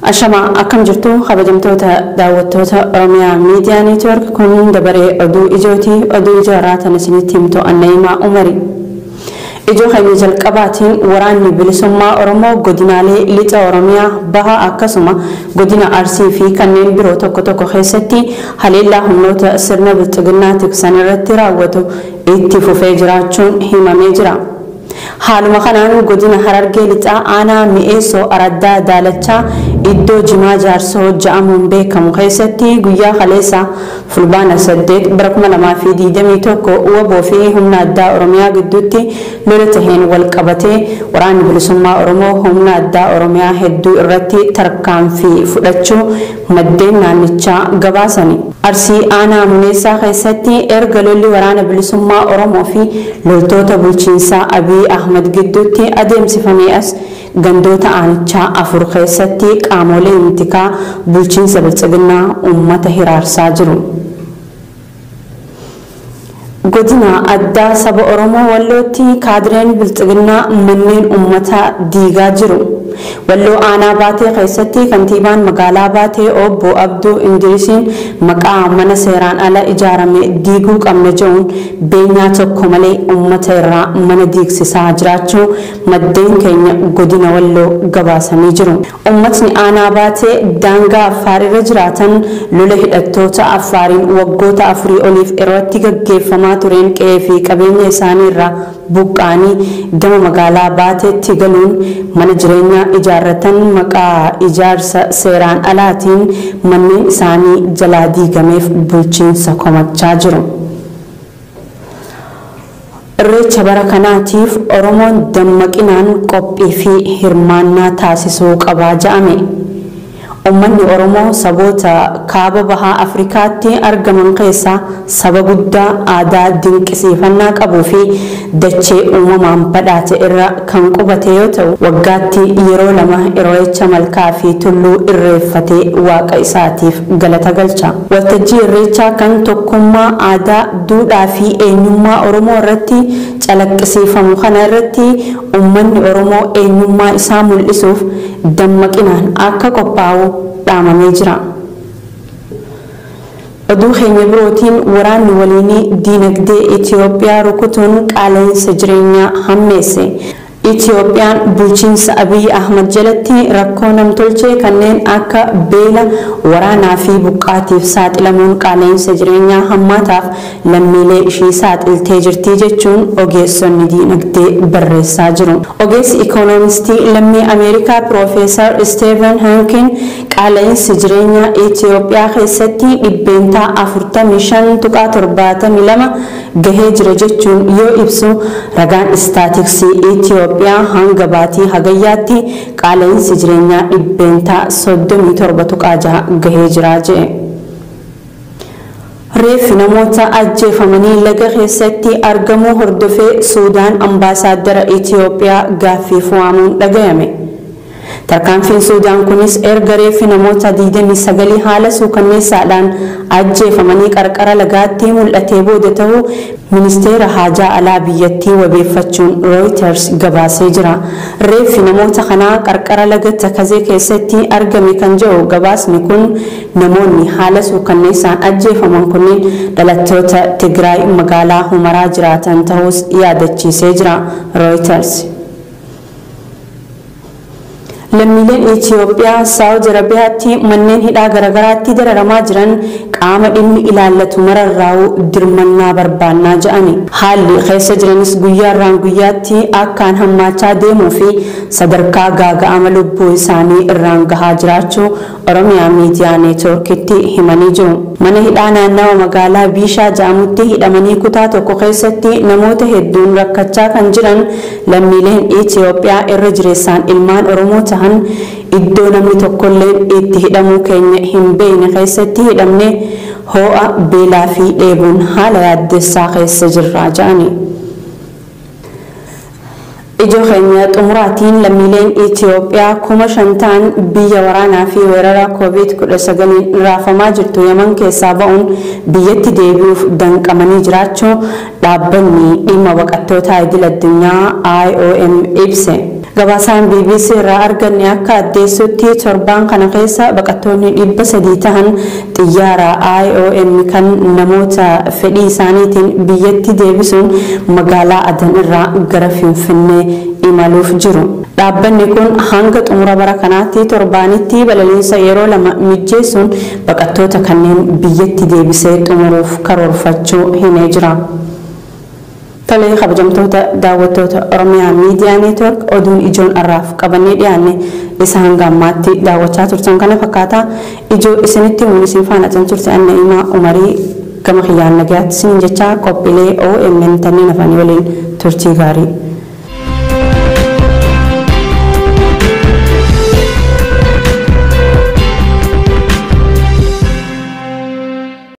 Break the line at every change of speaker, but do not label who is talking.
Ashama akkam jirtu kabajamtoota daawwattoota Oromiyaa Miidiyaa Neetwoork, kun dabaree oduu ijooti. Oduu ijoo irraa isinitti himtu Annayimaa Umari. Ijoo keenya jalqabaatiin, waraanni bilisummaa Oromoo godinaalee lixa Oromiyaa, baha, akkasuma godina Arsii fi kanneen biroo tokko tokko keessatti haleellaa humnoota sirna bilxiginnaa tiksan irratti raawwatu itti fufee jiraachuun himamee jira. Haaluma kanaan godina Harargee Lixaa, aanaa Mi'eessoo, araddaa Daalachaa iddoo Jimaa Jaarsoo ja'amuun beekamu keessatti guyyaa kaleessa Fulbaana 8 bara 2021 WBO fi humna addaa Oromiyaa gidduutti lola taheen wal qabatee, waraanni bilisummaa Oromoo humna addaa Oromiyaa hedduu irratti tarkaanfii fudhachuu maddeen naannichaa gabaasani. Arsii aanaa Muneessaa keessatti erga lolli waraana bilisummaa Oromoo fi loltoota bulchiinsaa Abiy Ahmad gidduutti adeemsifamee as, gandoota aanichaa afur keessatti qaamoleen tikaa bulchiinsa bilxiginnaa uummata hiraarsaa jiru. Godina addaa saba Oromoo Wallootti kaadireen bilxiginnaa manneen uummataa diigaa jiru. Walloo aanaa Baatee keessatti kantiibaan magaalaa Baatee obbo Abduu Indirisiin maqaa mana seeraan ala ijaarame diiguu qabna jedhuun beenyaa tokko malee uummata irraa mana diigsisaa jiraachuu maddeen keenya godina Walloo gabaasanii jiru. Uummatni aanaa Baatee daangaa Affaar irra jiraatan lola hidhattoota Affaariin waggoota 4 oliif irratti gaggeeffamaa tureen qe'ee fi qabeenya isaanii irraa buqqaanii gama magaalaa Baateetti galuun mana jireenyaa ijaarratan maqaa ijaarsa seeraan alaatiin manneen isaanii jalaa diigameef bulchiinsa komachaa jiru. Irreecha bara kanaatiif Oromoon dammaqinaan qophii fi hirmaannaa taasisuu qabaa jedhame. Uummanni Oromoo saboota kaaba bahaa Afrikaatti argaman keessaa saba guddaa aadaa dinqisiifannaa qabuu fi dachee uumamaan badhaate irra kan qubate yoo ta'u, waggaatti yeroo lama irreecha malkaa fi tulluu irreeffatee waaqa isaatiif galata galcha. Waltajjii irreechaa kan tokkummaa aadaa, duudhaa fi eenyummaa Oromoo irratti calaqqisiifamu kana irratti uummanni Oromoo eenyummaa isaa mul'isuuf dammaqinaan akka qophaa'u dhaamamee jira. Oduu keenya birootiin, waraanni waliinii diinagdee Itoophiyaa rukutuun qaala'insa jireenyaa hammeesse. Itoophiyaan bulchiinsa Abiy Ahmad jalatti rakkoo namtolchee kanneen akka beela, waraanaa fi buqqaatiif saaxilamuun qaala'insa jireenyaa hammaataaf lammiilee ishii saaxiltee jirti jechuun ogeessonni diinagdee barreessaa jiru. Ogeessi ikoonomistii lammii Ameerikaa Piroofeesar Steven Hankin qaala'insi jireenyaa Itoophiyaa keessatti 45.72% gahee jira jechuun yoo ibsu, ragaan istaatiksii Itoophiyaa hanga baatii Hagayyaatti qaala'insi jireenyaa 37.6% gahee jira jedhe. Reeffi namoota ajjeefamanii laga keessatti argamuu hordofee Suudaan ambaasaaddara Itoophiyaa gaaffiif waamuun dhagayame. Tarkaanfiin Suudaan kunis erga reeffi namoota 29 haala suukanneessaadhaan ajjeefamanii qarqara lagaatti mul'atee booda ta'uu ministeera haajaa alaa biyyattii wabeeffachuun Reuters gabaasee jira. Reeffi namoota kanaa qarqara laga Takazee keessatti argame kan jedhu gabaasni kun, namoonni haala suukanneessaan ajjeefaman kunneen dhalattoota Tigraay magaalaa Humaraa jiraatan ta'us yaadachiisee jira Reuters. Lammiileen Itoophiyaa Saawud Arabiyaatti manneen hidhaa garaagaraatti dararamaa jiran qaama dhimmi ilaallatu mararraa'uu dirmannaa barbaannaa jedhani. Haalli keessa jiranis guyyaarraan guyyaatti akkaan hammaachaa deemuu fi sadarkaa gaaga'ama lubbuu isaanii irraan gahaa jiraachuu Oromiyaa Miidiyaa Neetwoorkitti himanii jiru. Mana hidhaa naannawa magaalaa Biishaa jedhamutti hidhamanii kutaa tokko keessatti namoota hedduun rakkachaa kan jiran lammiileen Itoophiyaa irra jireessaan ilmaan Oromoo ta'an, iddoo namni tokkolleen itti hidhamuu keenya hin beekne keessatti hidhamne, ho'a, beelaa fi dheebuun haala yaaddessaa keessa jirra jedhani. Ijoo keenya xumuraatiin, lammiileen Itoophiyaa 5,000 ta'an biyya waraanaa fi weerara COVID-19 raafamaa jirtu Yaman keessaa ba'uun biyyatti deebi'uuf danqamanii jiraachuu dhaabbanni dhimma baqattootaa idil addunyaa IOM ibse. Gabaasaan BBC irraa arganne akka addeessutti, torbaan kana keessa baqattoonni 300 tahan xiyyaara IOM kan namoota fedhii isaaniitiin biyyatti deebisuun magaalaa Adan irraa gara Finfinnee imaluuf jiru. Dhaabbanni kun hanga xumura bara kanaatti torbaanitti balaliinsa yeroo 2 mijjeessuun baqattoota kanneen biyyatti deebisee xumuruuf karoorfachuu himee jira. Tolee, kabajamtoota daawwattoota Oromiyaa Miidiyaa Neetwork, oduun ijoon har'aaf qabannee dhiyaanne isa hanga ammaatti daawwachaa turtan kana fakkaata. Ijoo isinitti himuun isin faana kan turte Anna'imaa Umarii. Gama kiyyaan nagayaatti isiniin jechaa, qophiilee OMN kanneen hafanii waliin turtii gaarii.